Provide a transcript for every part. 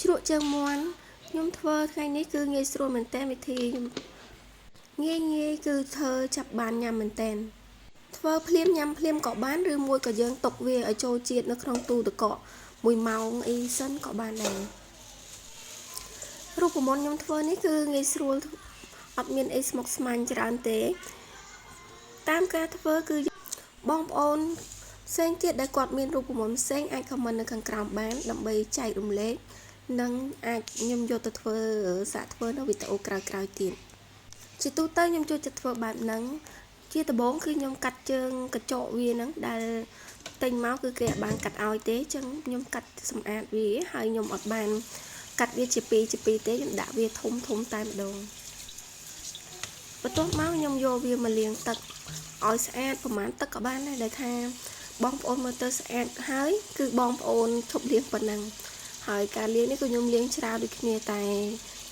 ជ្រក់ជើងមាន់ខ្ញុំធ្វើថ្ងៃនេះគឺងាយស្រួលមែនតើវិធីខ្ញុំងាយងាយគឺធ្វើចាប់បានញ៉ាំមែនតើធ្វើភ្លាមញ៉ាំភ្លាមក៏បានឬមួយក៏យើងទុកវាឲ្យចូលជាតិនៅក្នុងទូទឹកកក1ម៉ោងអីសិនក៏បានដែររូបមន្តខ្ញុំធ្វើនេះគឺងាយស្រួលអត់មានអីស្មុគស្មាញច្រើនទេតាមការធ្វើគឺបងប្អូនផ្សេងទៀតដែលគាត់មានរូបមន្តផ្សេងអាច comment នៅខាងក្រោមបានដើម្បីចែករំលែកនិងអាចខ្ញុំយកទៅធ្វើសាកធ្វើនៅវីដេអូក្រោយៗទៀតជាទូទៅខ្ញុំចូលចិត្តធ្វើបែបហ្នឹងជាដំបូងគឺខ្ញុំកាត់ជើងក្រចកវាហ្នឹងដែលទិញមកគឺគេអត់បានកាត់ឲ្យទេអញ្ចឹងខ្ញុំកាត់សម្អាតវាហើយខ្ញុំអត់បានកាត់វាជាពីរជាពីរទេខ្ញុំដាក់វាធំធំតែម្ដងបន្ទាប់មកខ្ញុំយកវាមកលាងទឹកឲ្យស្អាតប្រហែលទឹកក៏បានដែរដែលថាបងប្អូនមើលទៅស្អាតហើយគឺបងប្អូនឈប់លាងប៉ុណ្ណឹងហើយការលាងនេះគឺខ្ញុំលាងច្រើនដូចគ្នាតែ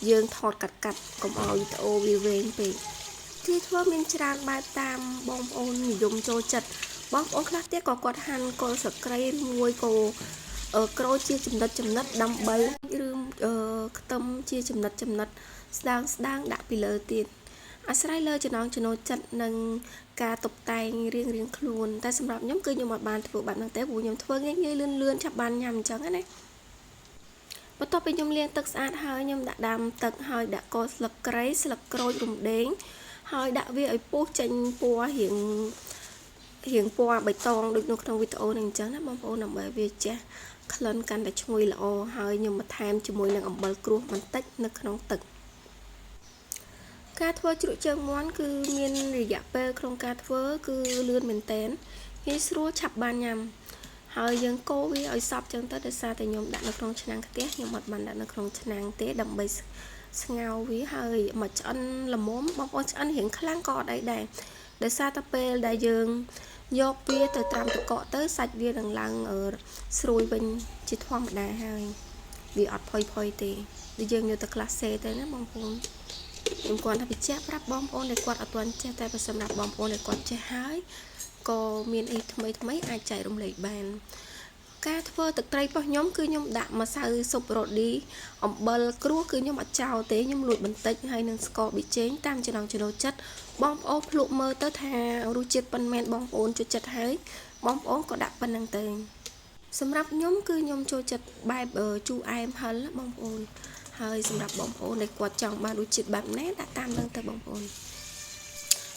យើងថតកាត់កាត់កុំឲ្យវីដេអូវាវែងពេកទីធ្វើមានច្រើនបែបតាមបងប្អូននិយមចូលចិត្តបងប្អូនខ្លះទៀតក៏គាត់ហាន់គល់ស្លឹកគ្រៃឬមួយក៏ក្រូចជាចំណិតចំណិតដើម្បីឬខ្ទឹមជាចំណិតចំណិតស្ដើងស្ដើងដាក់ពីលើទៀតអាស្រ័យលើចំណង់ចំណូលចិត្តនិងការតុបតែងរៀងរៀងខ្លួនតែសម្រាប់ខ្ញុំគឺខ្ញុំអត់បានធ្វើបែបហ្នឹងទេព្រោះខ្ញុំធ្វើងាយងាយលឿនលឿនឆាប់បានញ៉ាំអញ្ចឹងណាបន្ទាប់ពីខ្ញុំលាងទឹកស្អាតហើយខ្ញុំដាក់ដាំទឹកហើយដាក់គល់ស្លឹកគ្រៃស្លឹកក្រូចរំដេងហើយដាក់វាឲ្យពុះចេញពណ៌រៀងរៀងពណ៌បៃតងដូចនៅក្នុងវីដេអូនេះអញ្ចឹងណាបងប្អូនដើម្បីវាជះក្លិនកាន់តែឈ្ងុយល្អហើយខ្ញុំបន្ថែមជាមួយនឹងអំបិលក្រួសបន្តិចនៅក្នុងទឹកការធ្វើជ្រក់ជើងមាន់គឺមានរយៈពេលក្នុងការធ្វើគឺលឿនមែនទែនងាយស្រួលឆាប់បានញ៉ាំហើយយើងកូរវាឲ្យសព្វចឹងទៅដោយសារតែខ្ញុំដាក់នៅក្នុងឆ្នាំងខ្ទះខ្ញុំអត់បានដាក់នៅក្នុងឆ្នាំងទេដើម្បីស្ងោរវាហើយមកឆ្អិនល្មមបងប្អូនឆ្អិនរៀងខ្លាំងក៏អត់អីដែរដោយសារតែពេលដែលយើងយកវាទៅត្រាំទឹកកកទៅសាច់វានឹងឡើងស្រួយវិញជាធម្មតាហើយវាអត់ផុយផុយទេដូចយើងយកទៅក្លាសេទៅណាបងប្អូនខ្ញុំគាត់ថាបញ្ជាក់ប្រាប់បងប្អូនដែលគាត់អត់ទាន់ចេះតែបើសម្រាប់បងប្អូនដែលគាត់ចេះហើយក៏មានអីថ្មីថ្មីអាចចែករំលែកបានការធ្វើទឹកត្រីរបស់ខ្ញុំគឺខ្ញុំដាក់ម្សៅស៊ុបរ៉ូឌីអំបិលក្រួសគឺខ្ញុំអត់ចោលទេខ្ញុំលួចបន្តិចហើយនឹងស្ករប៊ីចេងតាមចំណង់ចំណូលចិត្តបងប្អូនភ្លក់មើលទៅថារសជាតិប៉ុន្មានបងប្អូនចូលចិត្តហើយបងប្អូនក៏ដាក់ប៉ុណ្្នឹងទៅសម្រាប់ខ្ញុំគឺខ្ញុំចូលចិត្តបែបជូរអែមហឹរបងប្អូនហើយសម្រាប់បងប្អូនដែលគាត់ចង់បានរសជាតិបែបណាដាក់តាមនឹងទៅបងប្អូន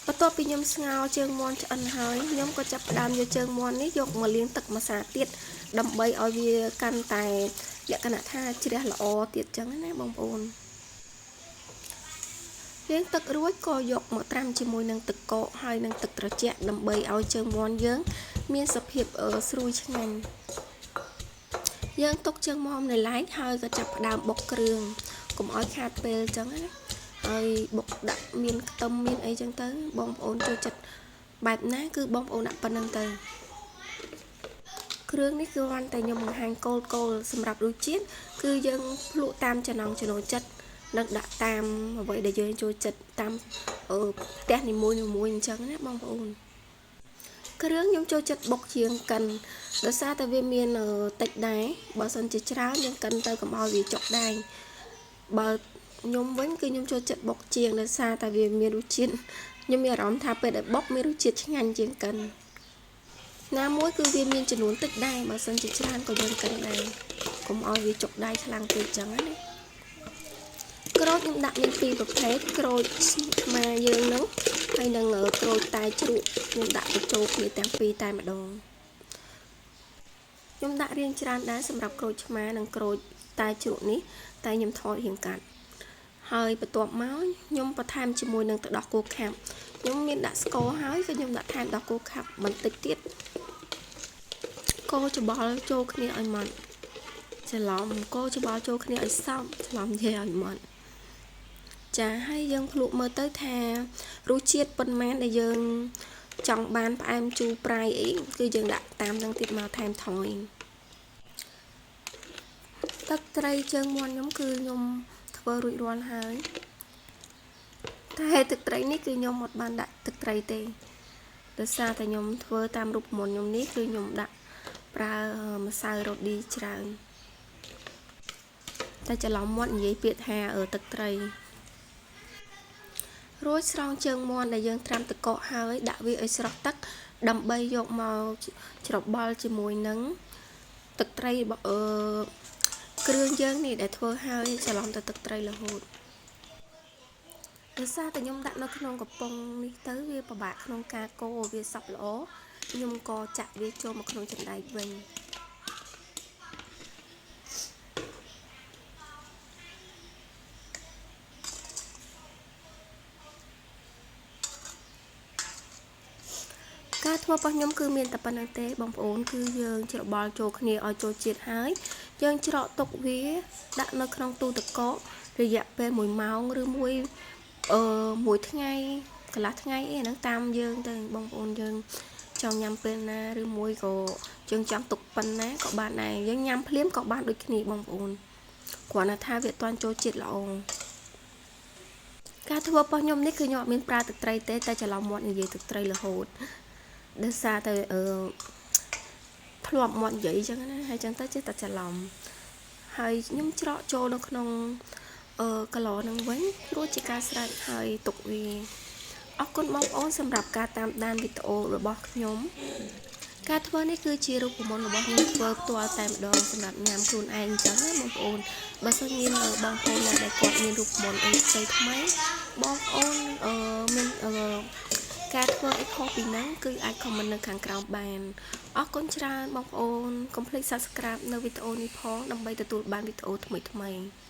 បន្ទាប់ពីខ្ញុំស្ងោរជើងមាន់ឆ្អិនហើយខ្ញុំក៏ចាប់ផ្ដើមយកជើងមាន់នេះយកមកលាងទឹកម្សាទៀតដើម្បីឲ្យវាកាន់តែលក្ខណៈថាជ្រះល្អទៀតចឹងណាបងប្អូនលាងទឹករួចក៏យកមកត្រាំជាមួយនឹងទឹកកកហើយនឹងទឹកត្រជាក់ដើម្បីឲ្យជើងមាន់យើង មានសភាពស្រួយឆ្ងាញ់យើងទុកជើងមាន់នៅឡែកហើយក៏ចាប់ផ្ដើមបុកគ្រឿងកុំឲ្យខាតពេលចឹងណាហើយបុកដាក់មានខ្ទឹមមានអីចឹងទៅបងប្អូនចូលចិត្តបែបណាគឺបងប្អូនដាក់ប៉ុណ្្នឹងទៅគ្រឿងនេះគឺគ្រាន់តែខ្ញុំបង្ហាញគោលគោលសម្រាប់រសជាតិគឺយើងភ្លក់តាមចំណង់ចំណូលចិត្តនិងដាក់តាមអ្វីដែលយើងចូលចិត្តតាមផ្ទះនីមួយៗអញ្ចឹងណាបងប្អូនគ្រឿងខ្ញុំចូលចិត្តបុកជាងកិនដោយសារតែវាមានតិចដែរបើសិនជាច្រើនយើងកិនទៅកុំឲ្យវាចុកដែរបើខ្ញុំវិញគឺខ្ញុំចូលចិត្តបុកជាងដោយសារតែវាមានរសជាតិខ្ញុំមានអារម្មណ៍ថាពេលដែលបុកមានរសជាតិឆ្ងាញ់ជាងកិនណាមួយគឺវាមានចំនួនតិចដែរបើសិនជាច្រើនក៏យើងកិនដែរកុំឲ្យវាចុកដៃខ្លាំងពេកចឹងណាក្រូចខ្ញុំដាក់មានពីរប្រភេទក្រូចឆ្មាយើងហ្នឹងហើយនឹងក្រូចតែជ្រក់ខ្ញុំដាក់បញ្ចូលគ្នាទាំងពីរតែម្ដងខ្ញុំដាក់រៀងច្រើនដែរសម្រាប់ក្រូចឆ្មានិងក្រូចតែជ្រក់នេះតែខ្ញុំថតរៀងកាត់ហើយបន្ទាប់មកខ្ញុំបន្ថែមជាមួយនឹងទឹកដោះគោខាប់ខ្ញុំមានដាក់ស្ករហើយក៏ខ្ញុំដាក់ថែមដោះគោខាប់បន្តិចទៀតកូរច្បល់ចូលគ្នាឲ្យម៉ត់ច្រឡំកូរច្បល់ចូលគ្នាឲ្យសព្វច្រឡំនិយាយឲ្យម៉ត់ចាហើយយើងភ្លក់មើលទៅថារសជាតិប៉ុន្មានដែលយើងចង់បានផ្អែមជូរប្រៃអីគឺយើងដាក់តាមនឹងទៀតមកថែមថយទឹកត្រីជើងមាន់ខ្ញុំគឺខ្ញុំធ្វើរួចរាល់ហើយតែទឹកត្រីនេះគឺខ្ញុំអត់បានដាក់ទឹកត្រីទេដោយសារតែខ្ញុំធ្វើតាមរូបមន្តខ្ញុំនេះគឺខ្ញុំដាក់ប្រើម្សៅរ៉ូឌីច្រើន តែច្រឡំមាត់និយាយពាក្យថាទឹកត្រីរួចស្រង់ជើងមាន់ដែលយើងត្រាំទឹកកកហើយដាក់វាឲ្យស្រស់ទឹកដើម្បីយកមកច្របល់ជាមួយនឹងទឹកត្រីរបស់គ្រឿងយើងនេះដែលធ្វើហើយច្រឡំទៅទឹកត្រីរហូតដោយសារតែខ្ញុំដាក់នៅក្នុងកំប៉ុងនេះទៅវាពិបាកក្នុងការកូរវាសព្វល្អខ្ញុំក៏ចាក់វាចូលមកក្នុងចំណែកវិញការធ្វើរបស់ខ្ញុំគឺមានតែប៉ុណ្្នឹងទេបងប្អូនគឺយើងច្របល់ចូលគ្នាឲ្យចូលជាតិហើយយើងច្រកទុកវាដាក់នៅក្នុងទូទឹកកករយៈពេល1ម៉ោងឬមួយមួយថ្ងៃកន្លះថ្ងៃអីហ្នឹងតាមយើងទៅបងប្អូនយើងចង់ញ៉ាំពេលណាឬមួយក៏យើងចង់ទុកប៉ុណ្ណាក៏បានដែរយើងញ៉ាំភ្លាមក៏បានដូចគ្នាបងប្អូនគ្រាន់តែថាវាអត់ទាន់ចូលជាតិល្អការធ្វើរបស់ខ្ញុំនេះគឺខ្ញុំអត់មានប្រើទឹកត្រីទេតែច្រឡំមាត់និយាយទឹកត្រីរហូតដោយសារតែធ្លាប់មាត់និយាយអញ្ចឹងណាហើយអញ្ចឹងទៅចេះតែច្រឡំហើយខ្ញុំច្រកចូលនៅក្នុងកឡនឹងវិញរួចជាការស្រេចហើយទុកវាអរគុណបងប្អូនសម្រាប់ការតាមដានវីដេអូរបស់ខ្ញុំការធ្វើនេះគឺជារូបមន្តរបស់ខ្ញុំធ្វើផ្ទាល់តែម្ដងសម្រាប់ញ៉ាំខ្លួនឯងអញ្ចឹងណាបងប្អូនបើសិនមានបងប្អូនណាដែលគាត់មានរូបមន្តអីផ្សេងថ្មីបងប្អូនមានការធ្វើអីខុសពីហ្នឹងគឺអាច comment នៅខាងក្រោមបានអរគុណច្រើនបងប្អូនកុំភ្លេច Subscribe នៅវីដេអូនេះផងដើម្បីទទួលបានវីដេអូថ្មីៗ។